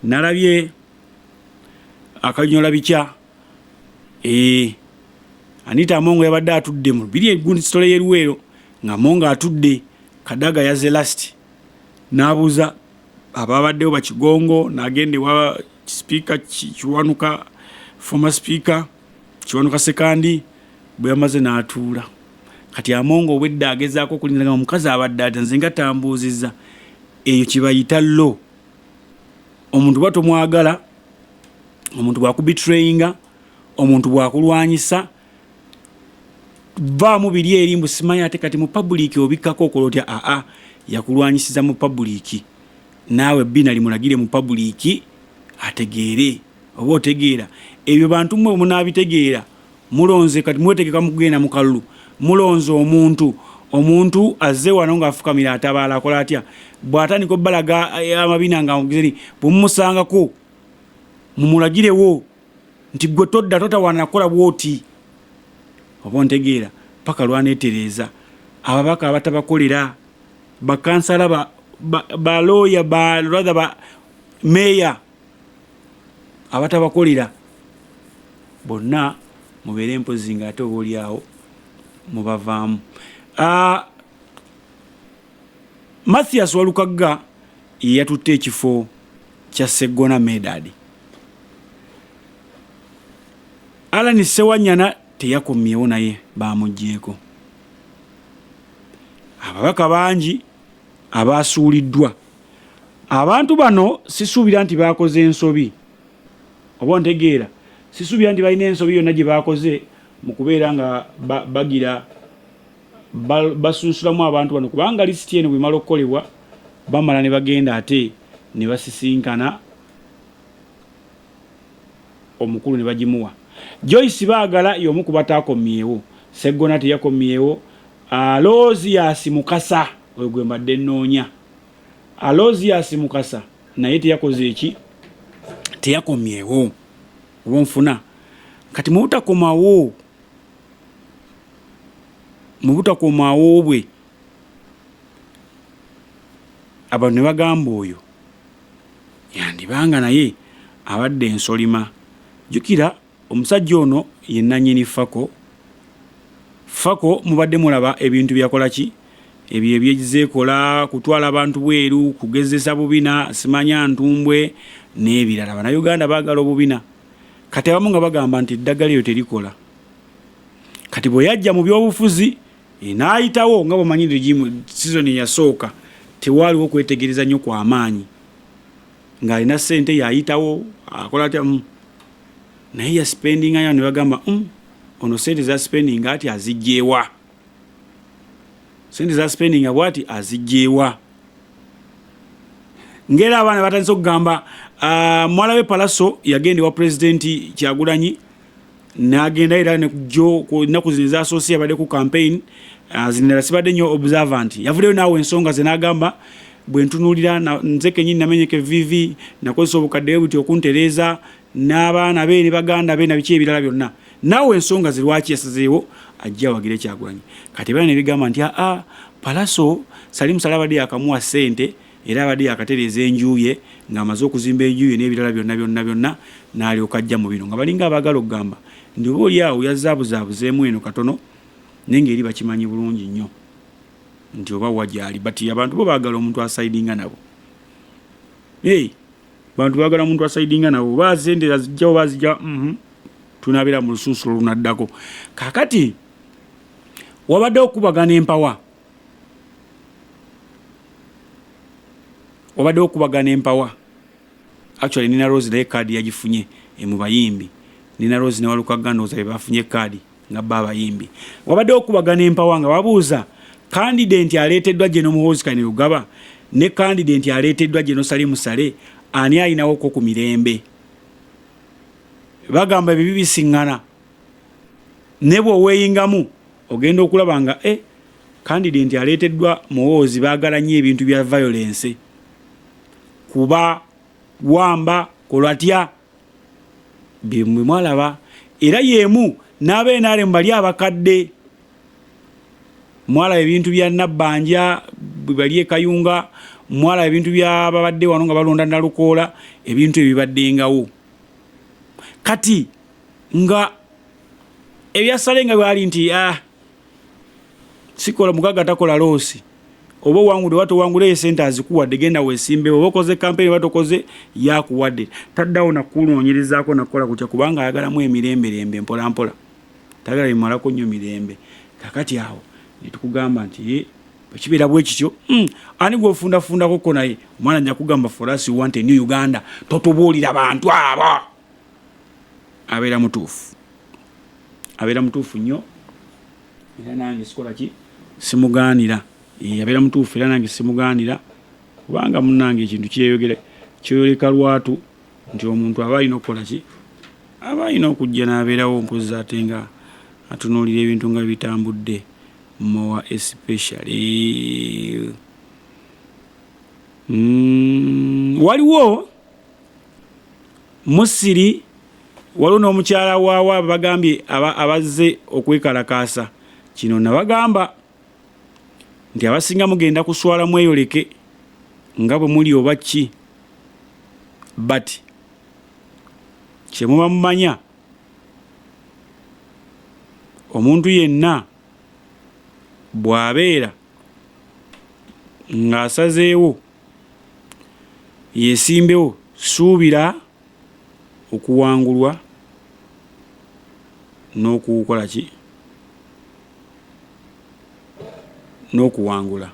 Nalabye akanyola bikya ee Anita Amongo yabadde atudde mu biri egundi sitole y'e Luweero nga Amongo atudde Kadaga yaze last n'abuuza ababaddewo bakigongo n'agenda ewa sipiika Kiwanuka former speaker Kiwanuka Sekandi bwe yamaze n'atuula kati Amongo obwedda agezaako okulinda nga omukazi abadde atya nze nga tambuuzizza eyo kibayita lo omuntu bwa tomwagala omuntu bwakubitrayinga omuntu bwakulwanyisa vaamu biri eri mbu simanyi ate kati mu public obikkako okola otya aa yakulwanyisiza mu public naawe bina limulagire mu public ategeere oba otegeera ebyo bantu mwe munaabitegeera mulonze kati mwetegeka mu kugenda mu kalulu mulonze omuntu omuntu azze wano ng'afukamira atabaala akola atya bw'atandika obbalaga eh, amabina nga mugizeri bwemumusangako mumulagirewo nti gwe todda totawaana nakukola bwoti oba ontegeera paka lwanetereeza ababaka abatabakolera bakansala balooya ba, ba, rather ba meeya abatabakolera bonna mubeere mpozi nga ate oba olyawo mubavaamu. Uh, Mathias Walukagga ye yatutte ekifo kya Sseggona Medard. Allan Ssewanyana teyakomyewo naye baamuggyeeko. Ababaka bangi abaasuuliddwa. Abantu bano sisuubira nti baakoze nsobi oba ontegeera sisuubira nti balina ensobi yonna gye baakoze mu kubeera nga bagira basunsulamu abantu bano kubanga lisiti eno bwemala okukolebwa bamala ne bagenda ate ne basisinkana omukulu ne bagimuwa. Joyce Baagala y'omu ku bataakomyewo. Sseggona teyakomyewo. Aloysius Mukasa oyo gwe mbadde nnoonya. Aloysius Mukasa naye teyakoze eki teyakomyewo oba onfuna kati mu butakomawo mu butakomawo bwe abantu ne bagamba oyo yandibanga naye abadde ensolima jjukira omusajja ono ye nannyini fako fako mubadde mulaba ebintu byakola ki ebyo ebyezekola kutwala abantu bweru kugezesa bubina simanya ntumbwe n'ebirala bannayuganda baagala obubina kati abamu nga bagamba nti eddagala eryo terikola kati bwe yajja mu byobufuzi eh, n'ayitawo nga bwomanyi regime season eyasooka tewaaliwo kwetegereza nnyo kwa maanyi ng'alina ssente yayitawo akola atya mm. naye yaspendingayo ne bagamba mm, ono ssente za spendinga ati azijjeewa sente za spendinga bwati azijjeewa ngera abaana batandise okugamba uh, muwala we palaso yagenda ewa pulezidenti kyagulanyi nagenda era nejo ennaku zino ezasoose yabadde ku campaign uh, zinala sibadde nnyo observant yavuddeyo naawe ensonga ze n'agamba bwe ntunuulira nze kenyini namenyeka evviivi nakozesa obukadde bwe buti okuntereeza n'abaana be ne baganda be na biki ebirala byonna naawe ensonga ze lwaki yasazeewo ajja awagire Kyagulanyi kati bana ne bigamba nti aa Palaso Salim Saleh abadde yakamuwa ssente era abadde yakatereeza enju ye ng'amaze okuzimba enju ye n'ebirala byonna byonna byonna n'alyoka ajja mu bino nga balinga abaagala okugamba nti oba oli awo yazaabuzaabuzeemu eno katono naye ng'eri bakimanyi bulungi nnyo nti oba wa gyali but abantu bo baagala omuntu asaidinga nabo hey, bantu baagala omuntu asaidinga nabo oba sente azijja oba azijja mm -hmm. tunabeera mu lusunsulo olunaddako kakati wabadde okubagana empawa wabadde okubagana empawa actually Nina Rose naye kaadi yagifunye eh, mu bayimbi Nina Rose ne Walukagga ndowooza be bafunye kaadi nga bo abayimbi wabadde okubagana empawa nga babuuza kandidenti aleeteddwa General Muhoozi Kainerugaba ne kandidenti aleeteddwa General Salim Saleh ani alinawoko ku mirembe bagamba ebibi bisiŋŋana ne bw'oweeyingamu ogenda okulaba nga e eh, kandidenti aleeteddwa Muhoozi baagala nnyo ebintu bya violence kuba wamba kolatya byemwe mwalaba era yemu n'aba NRM bali abakadde mwalaba ebintu bya Nabbanja bwe bali e Kayunga Mwala ebintu byababadde wano nga balonda Nalukoola, ebintu ebibaddengawo kati nga ebyasale nga bwali nti ah, sikola mugaga takola loosi, oba owangudde oba towangudde, ye sente azikuwadde, genda wesimbewo, oba okoze kampeyini oba tokoze, yakuwadde, taddawo nakunoonyerezaako nakukola kutya, kubanga ayagalamu emiremberembe mpolampola, tayagala bimalako nnyo mirembe. Kakati awo netukugamba nti bwekibeera bwe kityo, ani gwofundafundako ko naye omwana nja kugamba, for us we want a new Uganda, totubuulira bantu abo. Abeera mutuufu, abeera mutuufu nnyo, era nange sikola ki, simugaanira. Abeera mutuufu, era nange simugaanira, kubanga munange ekintu kyeyogera kyeyoleka lwatu nti omuntu aba alina okukola ki, aba alina okujja n'abeerawo mpozi ate nga atunuulira ebintu nga bitambudde, more especially waliwo Musiri, waliwo n'omukyala waawo bagambye abazze okwekalakaasa. Kino nabagamba nti abasinga mugenda kuswala mweyoleke nga bwe muli oba ki, but kyemuba mumanya omuntu yenna bw'abeera ng'asazeewo yesimbewo, suubira okuwangulwa n'okukola ki n'okuwangula,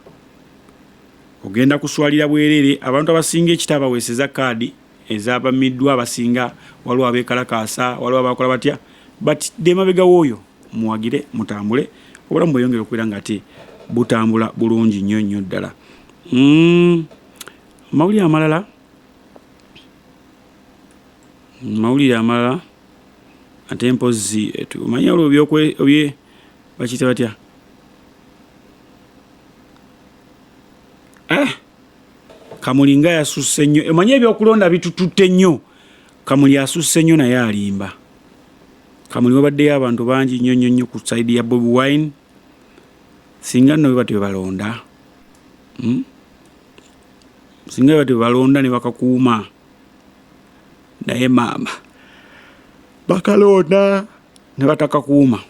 ogenda kuswalira bwereere. Abantu abasinga ekitabaweeseza kaadi ezabamiddwa, abasinga waliwo abeekalakaasa, waliwo abakola batya, but demabega w'oyo muwagire, mutambule, obulamu bweyongera okubeera nga ate butambula bulungi nnyo nnyo ddala. Mawulire amalala, mawulire amalala ate mpozzi omanyi olwo byokwe bakiyita batya, eh? Kamuli nga yasusse nnyo, omanyi ebyokulonda bitututte nnyo. Kamuli asusse nnyo naye alimba. Kamuli wabaddeyo abantu bangi nnyo nnyo nnyo ku side ya Bobi Wine. Singa nno bwe batyo balonda, Singa bwe batyo balonda ne bakakuuma, naye maama bakalonda ne batakakuuma,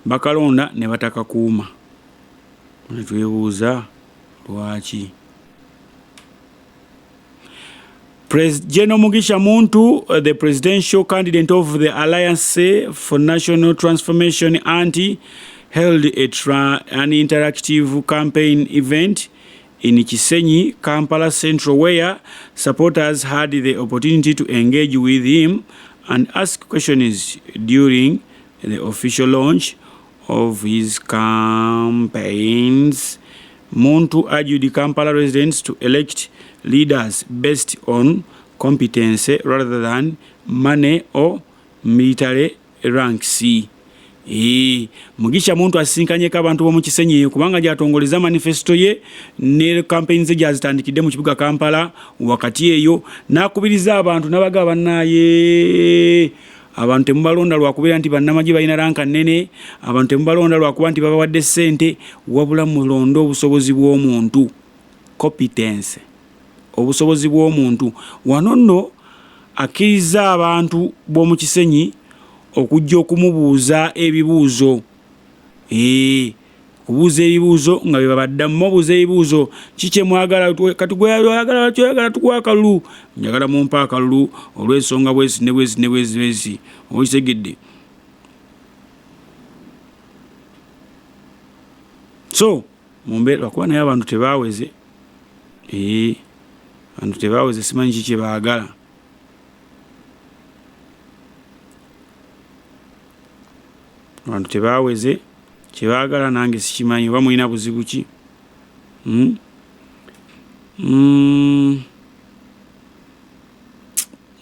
Bakalonda ne batakakuuma, ne twebuuza lwaki. General Mugisha Muntu, the presidential candidate of the Alliance for National Transformation ANTI, held an interactive campaign event in Kisenyi, Kampala Central, where supporters had the opportunity to engage with him and ask questions during the official launch of his campaigns. Muntu urged Kampala residents to elect leaders based on competence rather than money or military ranks. Mugisha Muntu asisinkanyeko abantu b'omu Kisenyi kubanga gy'atongoleza manifesto ye ne campaign ze gy'azitandikidde mu kibuga Kampala wakati eyo, n'akubiriza abantu n'abaga bannaaye, abantu temubalonda lwakubeera nti bannamagye balina rank nnene, abantu temubalonda lwakuba nti babawadde ssente, wabula mulonde obusobozi bw'omuntu, competence, obusobozi bw'omuntu. Wano nno akkiriza abantu b'omu Kisenyi okujja okumubuuza ebibuuzo, kubuuza ebibuuzo nga bye babaddamu. Mubuuza ebibuuzo ki kyemwagala, kati gwe oyagala kyoyagala tukuwa akalulu, njagala mumpa akalulu olw'ensonga bwezi ne bwezi ne bwezi bwezi, okitegedde? So mumbeera lwakuba naye abantu tebaaweze, abantu tebaaweze, simanyi ki kye baagala. Abantu tebaaweze kyebaagala, nange sikimanyi oba mulina buzibu ki,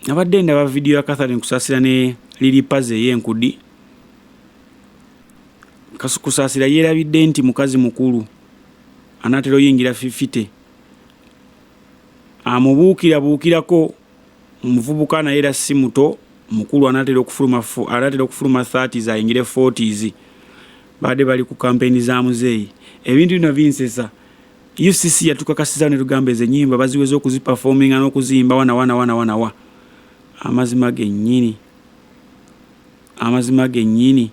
Nabadde ndaba vidiyo ya Catherine Kusaasira ne Lili Pazi ey'enkudi. Kusaasira yeerabidde nti mukazi mukulu anaatera oyingira fifite, amubuukirabuukirako omuvubuka naye era si muto, mukulu anaatera okufuluma, anaatera okufuluma 30s ayingire 40s. Babadde bali ku kampeyini za muzeeyi. Ebintu bino binsesa. UCC yatukakasiza ne tugamba ezo ennyimba baziweze okuzipafominga n'okuziyimba wana wana wana wana wa. Amazima gennyini. Amazima gennyini.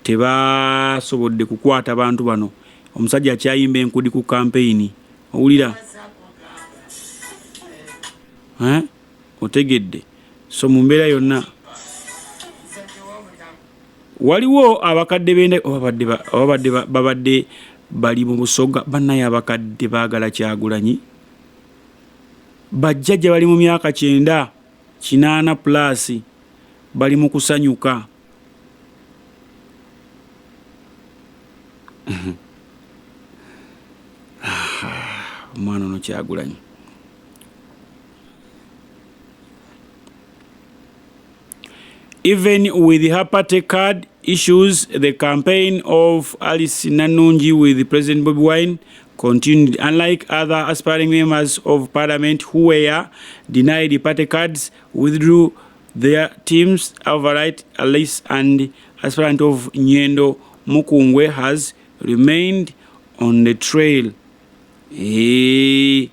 Tebasobodde kukwata bantu bano. Omusajja akyayimba enkudi ku kampeyini. Owulira? Eh? Otegedde. So mu mbeera yonna waliwo abakadde benda babadde babadde bali mu Busoga bannaye abakadde baagala Kyagulanyi. Bajjajja bali mu myaka 90, 80 plus bali mu kusanyuka. Omwana ono Kyagulanyi. Even with her party card issues, the campaign of Alice Nannungi with President Bobi Wine continued. Unlike other aspiring members of parliament who were denied party cards, withdrew their teams outright, Alice and aspirant of Nyendo Mukungwe has remained on the trail. Hey.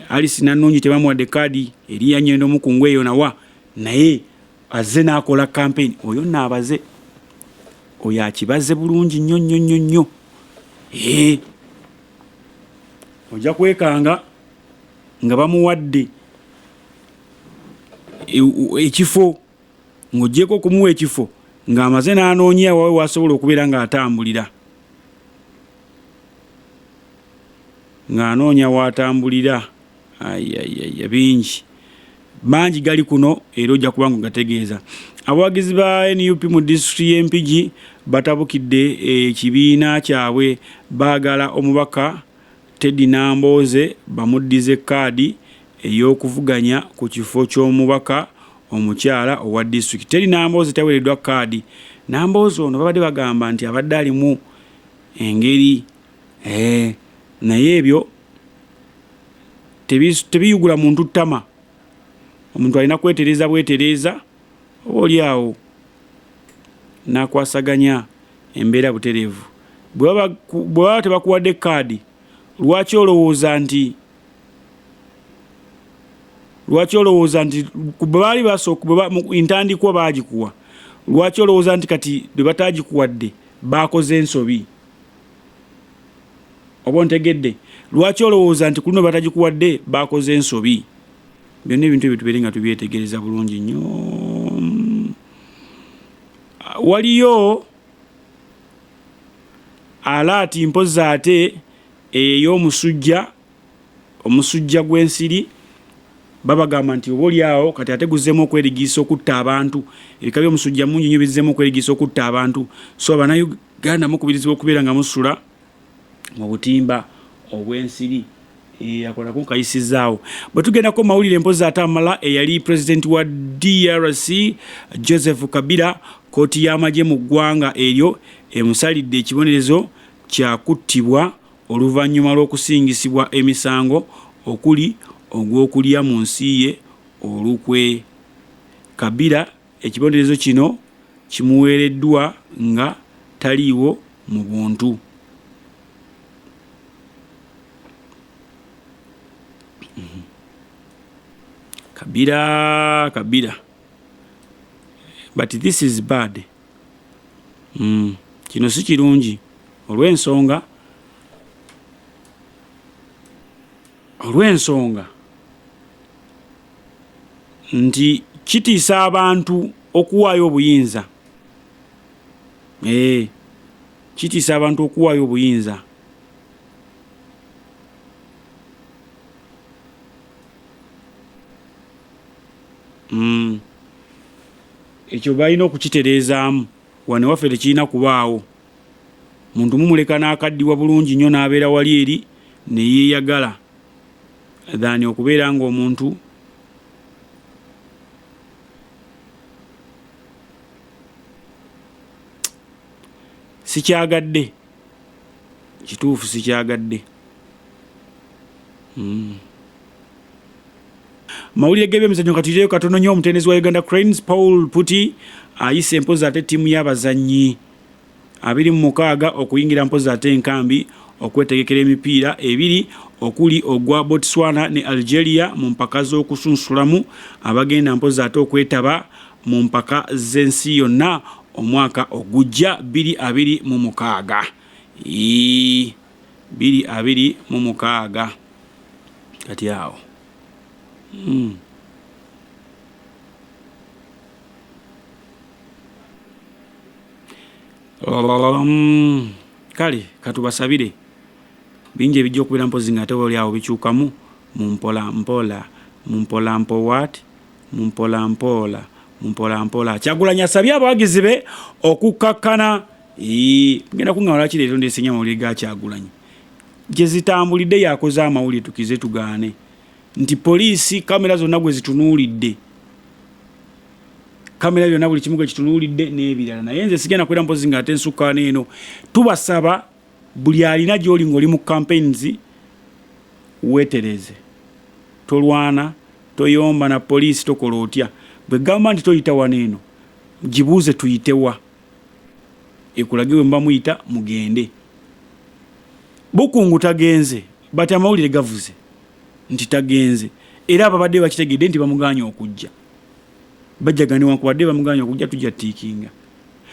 Alice Nannungi tebamuwadde kaadi eri ya Nyendo Mukungwe eyo nawa, naye azze n'akola campaign. Oyo nno abaze, oyo akibaze bulungi nnyo nnyo nnyo nnyo. Ee, ojja kwekanga nga bamuwadde ekifo, ng'ogyeko okumuwa ekifo ng'amaze n'anoonya wawe wasobola okubeera ng'atambulira, ng'anoonya w'atambulira. Ayayaya, bingi bangi gali kuno era ojja kuba nga gategeeza. Abawagizi ba NUP mu disitulikiti y'e Mpigi batabukidde ekibiina kyabwe, baagala omubaka Teddy Nambooze bamuddize kaadi ey'okuvuganya ku kifo ky'omubaka omukyala owa disitulikiti. Teddy Nambooze taweereddwa kaadi. Nambooze ono babadde bagamba nti abadde alimu engeri naye ebyo tebiyugula muntu ttama. Omuntu alina kwetereeza bwetereeza oba oli awo n'akwasaganya embeera butereevu. Bwe baba tebakuwadde kaadi, lwaki olowooza nti lwaki olowooza nti bwe baali basooka ntandikwa baagikuwa, lwaki olowooza nti kati bwe bataagikuwadde baakoze ensobi? Oba ontegedde? Lwaki olowooza nti ku luno batagikuwadde baakoze ensobi? Byonna ebintu ebyo tubeere nga tubyetegereza bulungi nnyo. Waliyo alaati mpozzi ate ey'omusujja, omusujja gw'ensiri babagamba nti oba oli awo kati ate guzzeemu okwerigiisa okutta abantu. Ebika by'omusujja mungi nnyo bizzeemu okwerigiisa okutta abantu. So Abannayuganda mukubirizibwa okubeera nga musula mu butimba obw'ensiri. Akolako nkayisizaawo. Bwe tugendako mawulire mpozi ate amala, eyali pulezidenti wa DRC Joseph Kabila, kkooti y'amagye mu ggwanga eryo emusalidde ekibonerezo kya kuttibwa oluvannyuma lw'okusingisibwa emisango okuli ogw'okulya mu nsi ye olukwe. Kabila ekibonerezo kino kimuweereddwa nga taliiwo mu buntu. Kabila, Kabila. But this is bad. Kino si kirungi olw'ensonga nti kitiisa abantu okuwaayo obuyinza. Kitiisa abantu okuwaayo obuyinza. Ekyo balina okukitereezaamu. Wano ewaffe tekirina kubaawo. Muntu mumuleka n'akaddiwa bulungi nnyo n'abeera wali eri ne yeeyagala than okubeera ng'omuntu sikyagadde. Kituufu sikyagadde. Mawulire g'ebyemizannyo katuyireyo katono nnyo. Omutendezi wa Uganda Cranes Paul Puti ayise empozi ate ttiimu y'abazannyi 26 okuyingira mpozi ate enkambi okwetegekera emipiira ebiri okuli ogwa Botswana ne Algeria mu mpaka z'okusunsulamu abagenda mpozi ate okwetaba mu mpaka z'ensi yonna omwaka ogujja 2026. 2026 kati awo. Kale katubasabire bingi ebijja okubeera mpozi nga ate oli awo bikyukamu mu mpola mpola mu mpola mpo what mu mpola mpola mu mpola mpola. Kyagulanyi asabye abawagizi be okukkakkana. Ngenda kuŋŋamba lwaki leero ndeese nnyo amawulire ga Kyagulanyi. Gye zitambulidde yakoze amawulire tukize tugaane nti poliisi kamera zonna gwe zitunuulidde, kamera byonna buli kimu gwe kitunuulidde n'ebirala. Naye nze sigenda kubeera mpozi nga ate nsukka eno. Tubasaba buli alina gy'oli ng'oli mu campaigns weetereze, tolwana, toyomba na poliisi, tokola otya. Bwe gamba nti toyita wano eno, gibuuze tuyite wa, ekulage we muba muyita mugende. Bukungu tagenze, but amawulire gavuze nti tagenze, era ababadde bakitegedde nti bamugaanye okujja. Bajjaga newankubadde bamugaanye okujja tujja tiikinga.